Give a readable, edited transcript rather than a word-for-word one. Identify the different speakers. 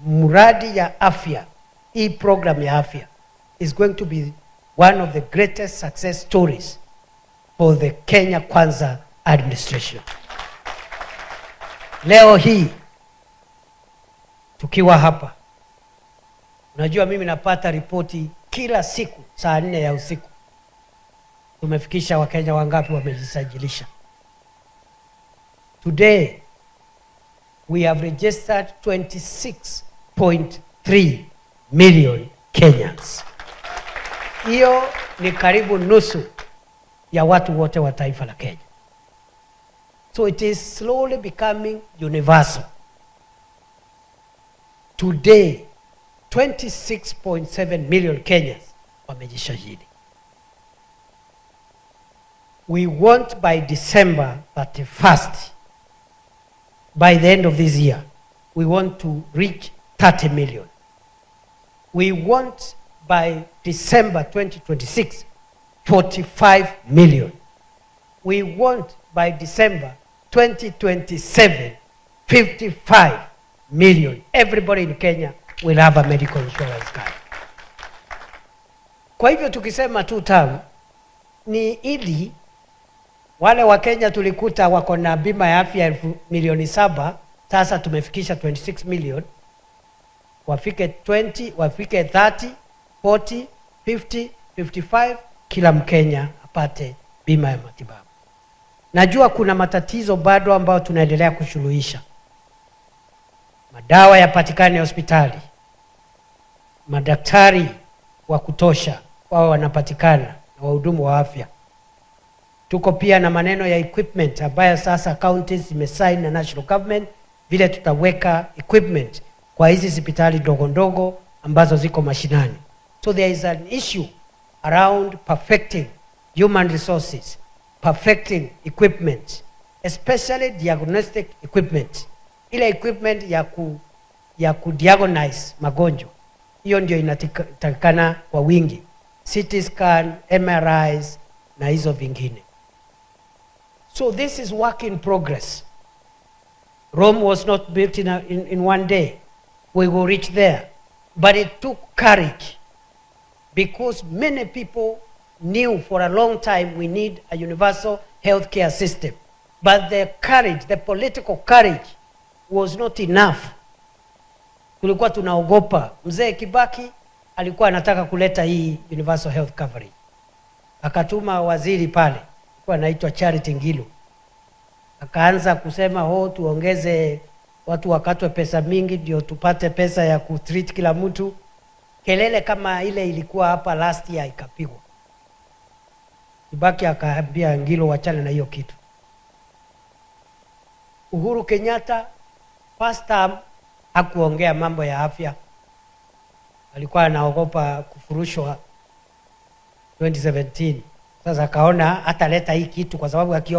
Speaker 1: Mradi ya afya, hii program ya afya is going to be one of the greatest success stories for the Kenya Kwanza administration. Leo hii tukiwa hapa, unajua mimi napata ripoti kila siku saa 4 ya usiku, tumefikisha Wakenya wangapi wamejisajilisha. Today we have registered 26.3 million Kenyans. Hiyo ni karibu nusu ya watu wote wa taifa la Kenya. So it is slowly becoming universal. Today 26.7 million Kenyans wamejisajili. We want by December 31st, by the end of this year, we want to reach 30 million. We want by December 2026, 45 million. We want by December 2027, 55 million. Everybody in Kenya will have a medical insurance card. Kwa hivyo tukisema two term ni ili wale Wakenya tulikuta wako na bima ya afya 700,000, sasa tumefikisha 26 million, wafike 20, wafike 30, 40, 50, 55, kila Mkenya apate bima ya matibabu. Najua kuna matatizo bado ambayo tunaendelea kusuluhisha. Madawa yapatikane hospitali, madaktari wa kutosha wao wanapatikana na wahudumu wa afya. Tuko pia na maneno ya equipment ambayo sasa counties zimesign na national government, vile tutaweka equipment kwa hizi hospitali ndogo ndogo ambazo ziko mashinani. So there is an issue around perfecting human resources, perfecting equipment, especially diagnostic equipment. Ile equipment ya kudiagnose magonjwa, hiyo ndio inatakikana kwa wingi, CT scan, MRIs na hizo vingine. So this is work in progress. Rome was not built in one day. We will reach there. But it took courage because many people knew for a long time we need a universal healthcare system. But the courage, the political courage was not enough. Tulikuwa tunaogopa. Mzee Kibaki alikuwa anataka kuleta hii universal health coverage, akatuma waziri pale, alikuwa anaitwa Charity Ngilu, akaanza kusema, "Oh, tuongeze watu wakatwe pesa mingi ndio tupate pesa ya kutreat kila mtu." Kelele kama ile ilikuwa hapa last year ikapigwa. Kibaki akaambia Ngilu, "Wachane na hiyo kitu." Uhuru Kenyatta first term hakuongea mambo ya afya, alikuwa anaogopa kufurushwa 2017. Sasa akaona hataleta hii kitu kwa sababu akio